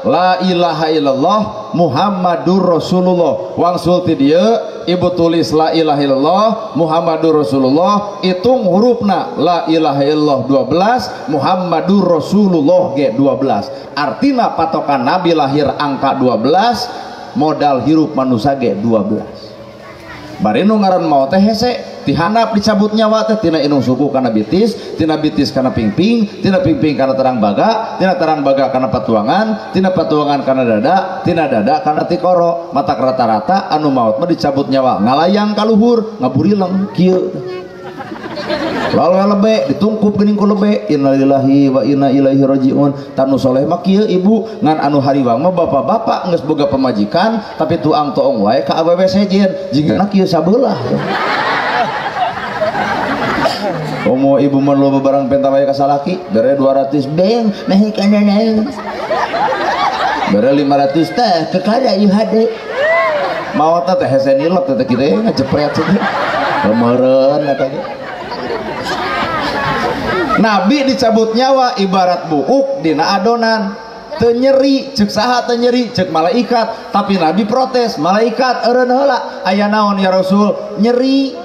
la ilaha illallah Muhammadur Rasulullah. Wangsul ti dieu ibu tulis la ilaha illallah Muhammadur Rasulullah, hitung hurufna la ilaha illallah 12, Muhammadur Rasulullah ge 12. Artina patokan Nabi lahir angka 12, modal hirup manusia ge 12. Bari nu ngaran maot teh hese, tihanap dicabut nyawa teh tina inung suku kana bitis, tina bitis kana pingping, tina pingping kana terang baga, tina terang baga kana patuangan, tina patuangan kana dada, tina dada kana tikoro. Matak rata-rata anu maot mah dicabut nyawa ngalayang ka luhur, ngaburileng kieu. Lalu lebe ditungkup geuning ku lebe, innalillahi wa inna ilaihi rajiun. Tanu soleh mah kieu ibu, ngan anu hariwang mah bapak-bapak geus boga pamajikan tapi tuang toong wae ka awewe sejen, jigana kieu sabelah. Komo ibu mah loba barang penta wae ka salaki, bere 200 beng meh kana. Bere 500 teh kekara ieu hade. Maot teh hese nilep teh kitu ngajepret teh. Kemeureun eta ge. Nabi dicabut nyawa ibarat buuk dina adonan, teu nyeri ceuk saha, teu nyeri ceuk malaikat, tapi Nabi protes, malaikat eureun heula aya naon ya Rasul, nyeri.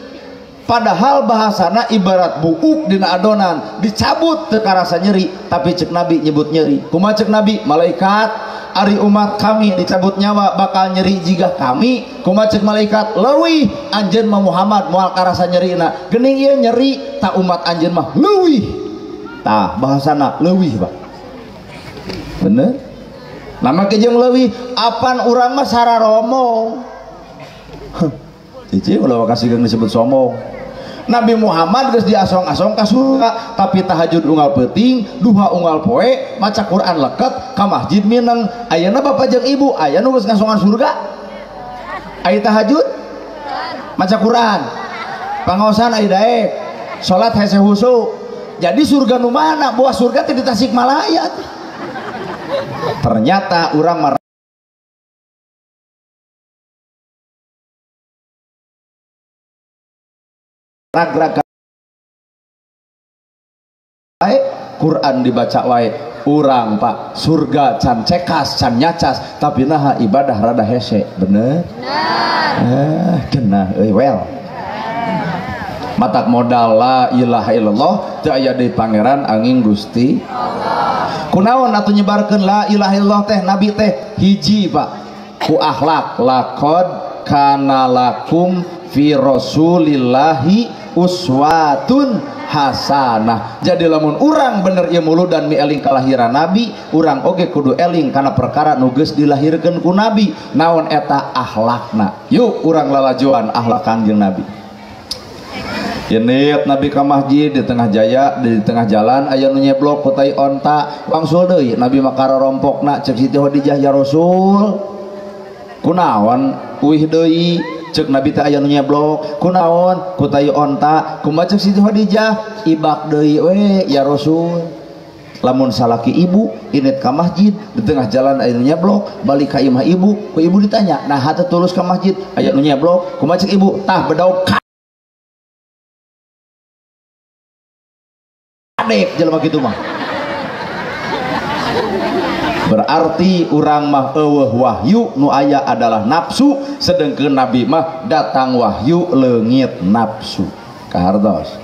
Padahal bahasana ibarat buuk dina adonan, dicabut teu karasa nyeri, tapi ceuk Nabi nyebut nyeri. Kumaha ceuk Nabi? Malaikat, ari umat kami dicabut nyawa bakal nyeri jiga kami. Kumaha ceuk malaikat? Leuwih anjeun mah Muhammad moal karasa nyerina, geuning ieu nyeri ta umat anjeun mah leuwih. Tah bahasana leuwih Pak. Bener? Nama ke jeung leuwih apan urang mah sararomo. Cici ulah kasih geung disebut sombong. Nabi Muhammad geus diasong-asong ka surga, tapi tahajud unggal peuting, duha unggal poe, maca Quran leket, ka masjid mineng. Ayeuna bapak jeung ibu aya nu geus ngasongan surga? Aya tahajud? Maca Quran. Pangaosan aya daek. Salat hese husu. Jadi surga nu mana? Buah surga teh di Tasikmalaya. Ternyata urang ragrag wae Quran dibaca wae urang Pak surga can cekas can nyacas tapi naha ibadah rada hese bener genah euy well matak modal la ilaha illallah teu aya deui pangeran angin Gusti Allah. Kunaon atuh nyebarkeun la ilaha illallah teh nabi teh hiji Pak ku akhlak laqad kana lakum fi rasulillahi uswatun hasanah. Jadi lamun urang bener ieu muludan mi eling kalahiran nabi, urang oge kudu eling kana perkara nu geus dilahirkeun ku nabi. Naon eta akhlakna? Yuk urang lalajoan akhlak Kangjeng Nabi. Yenit Nabi ka masjid di tengah jaya, di tengah jalan aya nu nyeblok ku tai onta, wangsul deui Nabi mah karompokna cek Siti Khadijah ya Rasul. Kunaon uih deui? Cek Nabi teh aya nu nyeblok kunaon ku tai onta kumaha cek Siti Khadijah ibak deui we ya Rasul. Lamun salaki ibu init ka masjid di tengah jalan aya nu nyeblok balik ka imah ibu ku ibu ditanya nah hate tulus ka masjid aya nu nyeblok kumaha cek ibu tah bedauk kadek jelema kitu mah. Berarti urang mah eueuh wahyu nu aya adalah nafsu sedengkeun nabi mah datang wahyu leungit nafsu kahartos.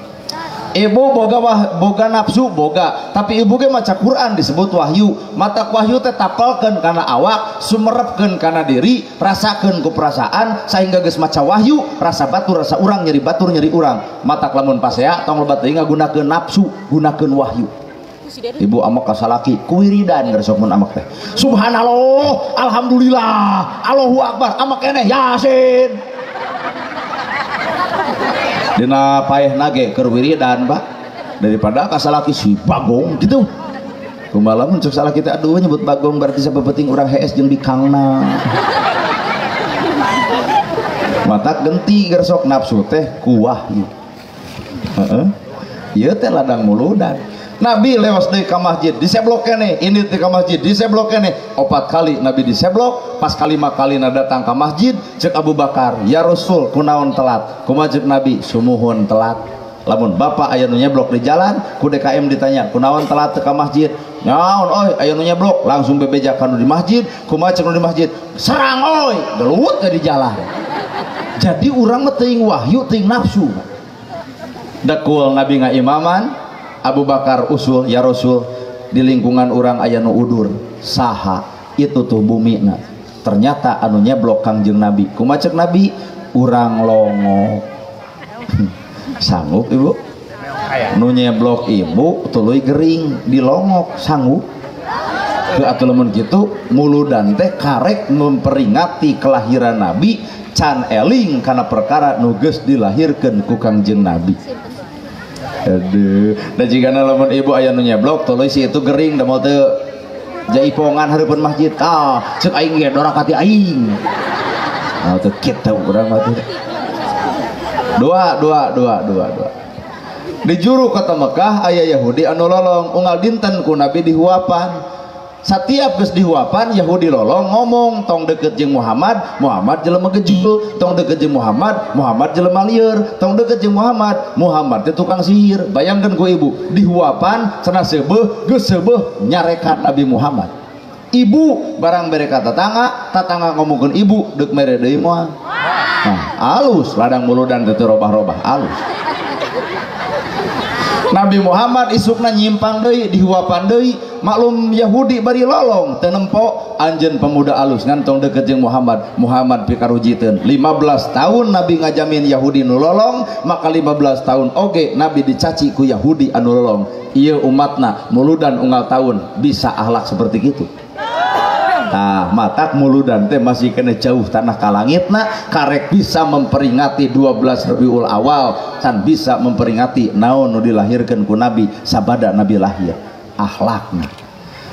Ibu boga boga nafsu boga tapi ibu ge maca Quran disebut wahyu mata wahyu teh tapelkeun kana awak sumerepkeun kana diri rasakeun ku perasaan sehingga geus maca wahyu rasa batur rasa urang nyeri batur nyeri urang matak lamun pasea tong lebat deui ngagunakeun nafsu gunakeun wahyu. Ibu amak kasalaki kuwiridan geus sok mun amak teh subhanallah alhamdulillah Allahu akbar amak keneh yasin dina paeh nage keur wiridan Pak daripada kasalaki si bagong gitu kumaha lamun cek salaki teh aduh nyebut bagong berarti sapepeting urang hees jeung bikangna matak genti gersok nafsu teh ku wahyu heeh ieu teh ladang muludan. Nabi lewas deui ka masjid diseblok keneh indit deui ka masjid diseblok keneh opat kali Nabi diseblok pas kalima kalina datang ka masjid cek Abu Bakar ya Rasul kunaon telat kumaha cek Nabi sumuhun telat lamun bapak aya nu nyeblok di jalan ku DKM ditanya kunaon telat ka masjid naon oi aya nu nyeblok langsung bebejakan nu di masjid kumaha cek nu di masjid serang oi gelut ke di jalan. Jadi urang mah teuing wahyu teuing nafsu dekul Nabi ngaimaman Abu Bakar usul ya Rasul di lingkungan orang aya nu udur saha itu tuh bumina ternyata anu nyeblok Kangjeng Nabi kumaha cek Nabi urang longo sanggup ibu nu nyeblok ibu tuluy gering dilongok sanggup ke atuh lamun kitu muludan teh karek memperingati kelahiran Nabi can eling kana perkara nu geus dilahirkeun ku Kangjeng Nabi. Aduh, da jigana lamun ibu aya nu nyeblok tuluy si itu gering da moal teu jaipongan hareupeun masjid. Ah, ceuk aing ge doraka ti aing. Nah, teu kitu urang mah teh. Dua. Di juru kota Mekah aya Yahudi anu lolong unggal dinten ku Nabi dihuapan. Setiap geus dihuapan Yahudi lolong ngomong tong deket jeung Muhammad, Muhammad jelema gejul, tong deket jeung Muhammad, Muhammad jelema lieur, tong deket jeung Muhammad, Muhammad teh tukang sihir. Bayangkeun ku ibu dihuapan cenah seubeuh geus seubeuh nyarekan Nabi Muhammad. Ibu barang bere ka tatangga, tatangga ngomongkeun ibu deuk mere deui moal. Nah, alus ladang muludan teh robah-robah alus. Nabi Muhammad isukna nyimpang deui dihuapan deui maklum Yahudi bari lolong teu nempo anjeun pemuda alus ngan tong deket jeung Muhammad. Muhammad pikarujiteun 15 tahun Nabi ngajamin Yahudi nu lolong maka 15 tahun oge Nabi dicaci ku Yahudi anu lolong. Ieu umatna muludan unggal tahun bisa akhlak seperti kitu. Nah, matak muludan teh masih kena jauh tanah kalangitna karek bisa memperingati 12 Rabiul Awal can bisa memperingati naon nu dilahirkeun ku Nabi sabada Nabi lahir akhlakna.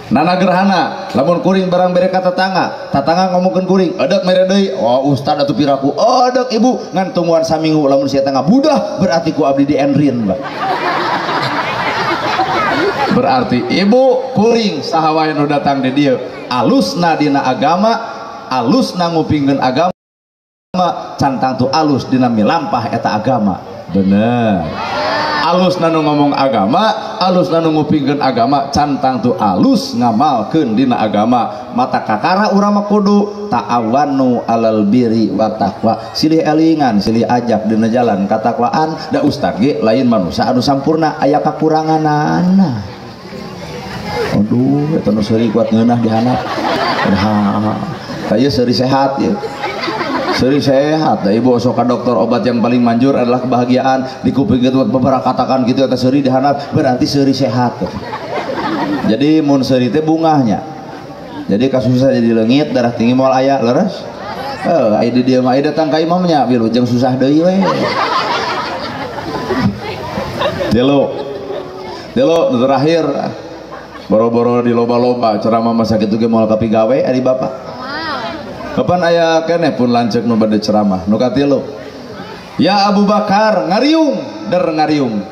Nana gerhana lamun kuring barang bere ka tetangga, tetangga ngomongkeun kuring, edek mere deui, oh ustad atuh piraku, edek ibu ngan tungguan saminggu lamun sia tangga budah berarti ku abdi di enrin, Pak. Berarti ibu kuring saha wae nu datang di dieu alusna dina agama, alusna ngupingkeun agama, cantang tu alus dina milampah eta agama. Bener. Alus nanu ngomong agama, alus nanu ngupingkeun agama, cantang tu alus ngamalkeun dina agama. Mata kakara urang mah kudu ta'awanu alal birri wa taqwa. Silih elingan, silih ajak dina jalan katakwaan. Da ustad ge lain manusia anu sampurna, aya kakuranganana. Aduh, eta nu seuri kuat ngeunah di handap. Ha, ieu seuri sehat ieu. Seri sehat, da ibu osok ka dokter obat yang paling manjur adalah kebahagiaan. Di kuping itu beberapa katakan gitu atau seri dihanap berarti seri sehat. Jadi mun seri teh bungahnya. Jadi kasusnya jadi leungit, darah tinggi moal aya leres. Aya di dieu mah aya datang ka imamnya wilujeng susah deui we. Delo. Delo nu terakhir boro-boro di loba-loba ceramah masa kitu ge moal kapigawe ari bapak. Kapan aya keneh pun lanceuk nu bade ceramah nu katilu. Ya Abu Bakar ngariung der ngariung.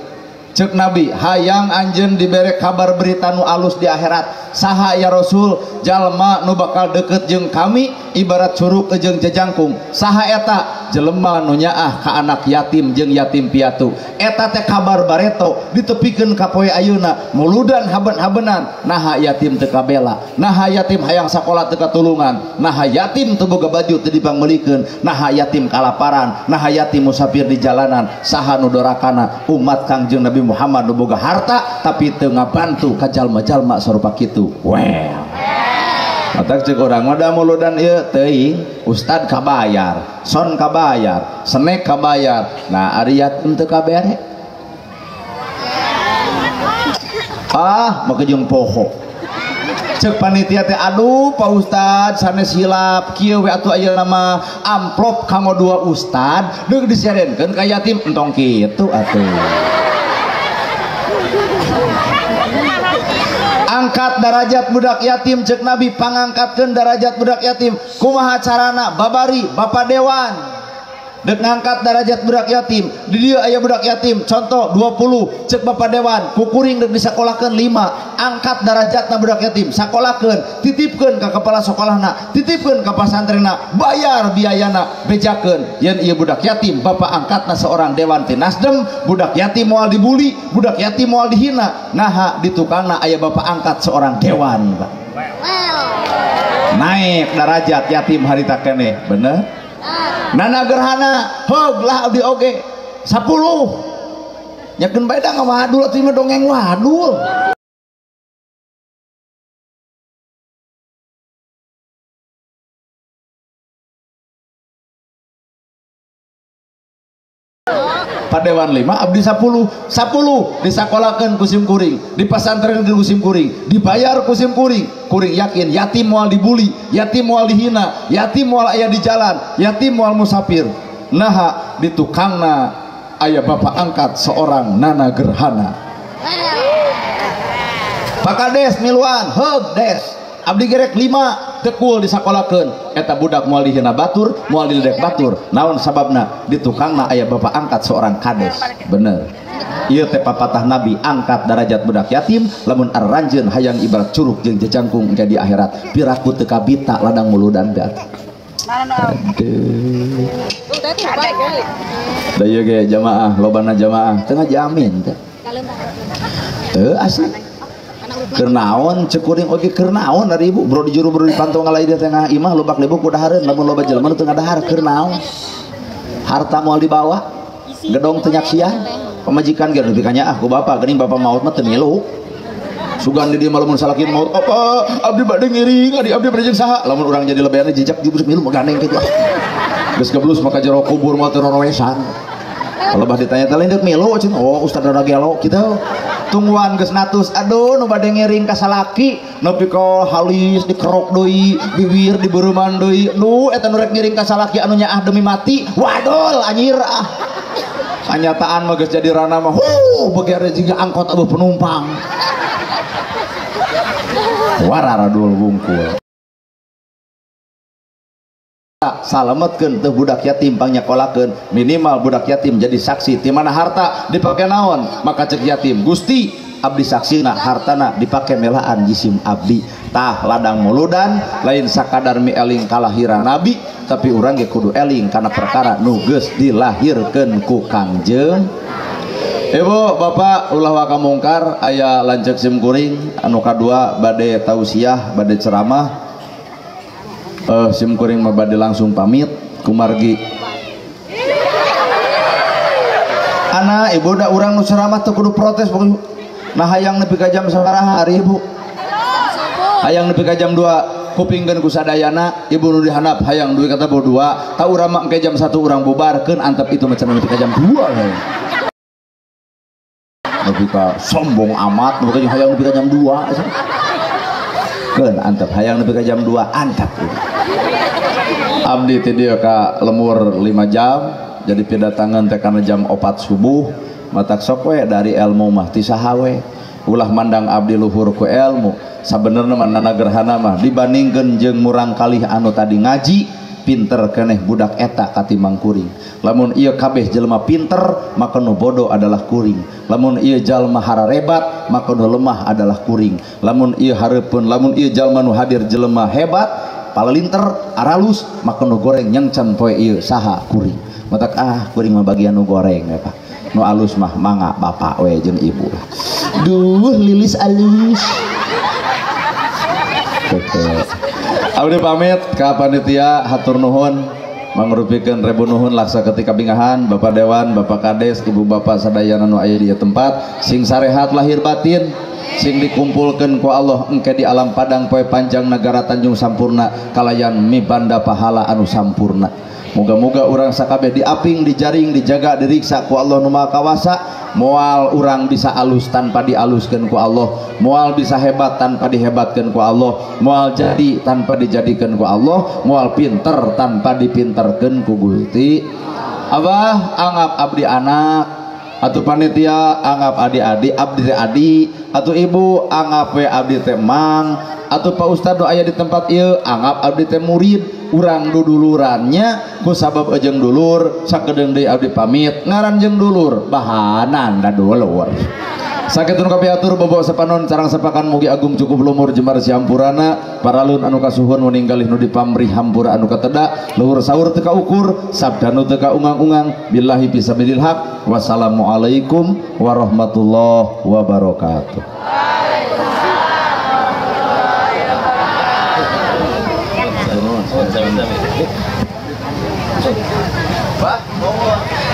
Ceuk Nabi hayang anjeun dibere kabar berita nu alus di akhirat. Saha ya Rasul jalma nu bakal deket jeung kami ibarat curug jeung jejangkung. Saha eta jelema nu nyaah ka anak yatim jeung yatim piatu. Eta teh kabar bareto ditepikeun ka poe ayeuna muludan haben-habenan. Naha yatim teu kabela, naha yatim hayang sakola teu katulungan, naha yatim teu boga baju teu dipangmeulikeun, naha yatim kalaparan, naha yatim musafir di jalanan. Saha nu dorakana umat Kangjeng Nabi Muhammad nu boga harta tapi teu ngabantu ka jalma-jalma sarupa kitu. Well, matak cek urang mah da muludan ieu teuing ustad kabayar, son kabayar, snack kabayar. Nah ari yatim teu kabere. Ah, make jeung poho. Cek panitia teh aduh Pak Ustad sanes hilap kieu we atuh ayeuna mah amplop kanggo dua ustad deuk disiarenkeun ka yatim entong kitu atuh. Angkat darajat budak yatim cek Nabi pangangkatkeun darajat budak yatim. Kumaha carana? Babari bapak dewan dek ngangkat darajat budak yatim. Di dieu aya budak yatim contoh 20 cek bapak dewan kukuring dek disakolahkeun 5. Angkat darajatna budak yatim, sakolahkeun, titipkeun ka kepala sekolahna, titipkeun ka pasantrenna, bayar biayana, bejakeun yen ieu budak yatim bapak angkatna seorang dewan ti Nasdem. Budak yatim moal dibuli, budak yatim moal dihina. Naha di tukangna aya bapak angkat seorang dewan, Pak. Naik darajat yatim harita keneh, bener? Nana gerhana heug lah abdi oge 10 nyakeun bae da ngawadul atuh mah dongeng wadul. Padewan 5 abdi 10 10 disakolakeun ku sim kuring, dipasantren ku sim kuring, dibayar ku sim kuring. Kuring yakin yatim moal dibuli, yatim moal dihina, yatim moal aya di jalan, yatim moal musafir. Naha di tukangna aya bapak angkat seorang nana gerhana. Pak Kades miluan heug des abdi gerek 5 tekul disakolakeun. Eta budak moal dihina batur, moal diledek batur. Naon sababna? Di tukangna aya bapak angkat seorang kades. Bener. Ieu teh papatah Nabi angkat darajat budak yatim lamun arranjeun hayang ibarat curug jeung jejangkung jadi akhirat. Piraku teu kabita ladang muludan teh. Aduh. Da ieu ge jamaah, lobana jamaah teu ngajamin teh. Teu asli. Keur naon cek kuring oge keur naon ari ibu bro di juru bro di pantau ngalai di tengah imah lobak lebok ku dahareun lamun loba jelema nu teu ngadahar keur naon. Harta moal dibawa, gedong teu nyaksian, pamajikan ge nepi ka nyaah ku bapak geuning bapak maot mah teu milu. Sugan di dieu mah lamun salakin maot apa abdi bade ngiring adi abdi bade jeung saha lamun urang jadi lebeana jejak jubus milu mah gandeng kitu. Geus geblus maka jero kubur mah teu rorowesan. Kalau bah ditanya teh lain deuk milu cenah oh ustad rada gelo kitu. Tungguan geus natus aduh nu bade ngiring ka salaki nepi ka halis dikerok deui bibir dibeureuman deui nu eta nu rek ngiring ka salaki anu nyaah demi mati wadul anjir ah. Kanyataan mah geus jadi rana mah huh beger jiga angkot eueuh penumpang. Wararadul wungkul. Salametkeun teu budak yatim pangnyakolahkeun, minimal budak yatim jadi saksi ti mana harta dipake naon, maka cek yatim Gusti abdi saksina hartana dipake melaan jisim abdi. Tah ladang muludan lain sakadar mi eling kalahiran nabi, tapi urang ge kudu eling kana perkara nu geus dilahirkeun ku Kangjeng. Ibu bapak ulah waka mungkar aya lanceuk sim kuring anu kadua bade tausiah bade ceramah. Sim kuring mah bade langsung pamit kumargi. Ana ibu da urang nu ceramah teu kudu protes pokoknya. Nah hayang nepi ka jam sabaraha ari ibu? Hayang nepi ka jam 2 kupingkeun ku sadayana ibu nu dihandap hayang duit kata bu 2 ta urang mah engke jam 1 urang bubarkeun antep itu macam nepi ka jam 2. Nepi ka sombong amat nepi ka hayang nepi ka jam 2. Keun antep hayang nepi ka jam 2 antep. Abdi ti dieu ka lemur 5 jam jadi pidatangan teh kana jam 4 subuh matak sok we dari ilmu mah ti saha we ulah mandang abdi luhur ku ilmu sabenerna mah nana gerhana mah dibandingkeun jeung murang kalih anu tadi ngaji pinter keneh budak eta katimbang kuring. Lamun ieu kabeh jelema pinter maka nu bodoh adalah kuring. Lamun ieu jalma hararebat maka nu lemah adalah kuring. Lamun ieu hareupeun lamun ieu jalma nu hadir jelema hebat palalinter aralus maka nu goreng nyangcan poe ieu saha kuring. Matak ah kuring mah bagian nu goreng ya Pak. Nu alus mah mangga bapak we jeung ibu. Duh lilis alus. Abdi pamit ka panitia hatur nuhun mangrupikeun rebu nuhun laksa ketika bingahan Bapak Dewan, Bapak Kades, Ibu Bapak sadayana nu aya di tempat sing sarehat lahir batin sing dikumpulkeun ku Allah engke di alam padang poe panjang negara Tanjung Sampurna kalayan mibanda pahala anu sampurna. Moga-moga urang sakabeh diaping, dijaring, dijaga, diriksa ku Allah nu Maha Kawasa. Moal urang bisa alus tanpa dialuskeun ku Allah, moal bisa hebat tanpa dihebatkeun ku Allah, moal jadi tanpa dijadikeun ku Allah, moal pinter tanpa dipinterkeun ku Gusti. Abah anggap abdi anak, atuh panitia anggap adi-adi abdi teh adi, atuh ibu anggap we abdi teh mang, atuh Pak Ustad nu aya di tempat ieu anggap abdi teh murid. Urang dudulurannya ku sabab ejeng dulur sakedeung deui abdi pamit ngaran jeung dulur bahanan da dulur. Sakitu nu kapiatur bobo sepanon carang sepakan mugi agung cukup lumur jembar siampurana paralun anu kasuhun meninggalih nu dipamrih hampura anu kateda luhur sahur teu kaukur sabda nu teu kaungang-ungang billahi fisabilil haq. Wassalamualaikum warahmatullahi wabarakatuh. Pak, monggo.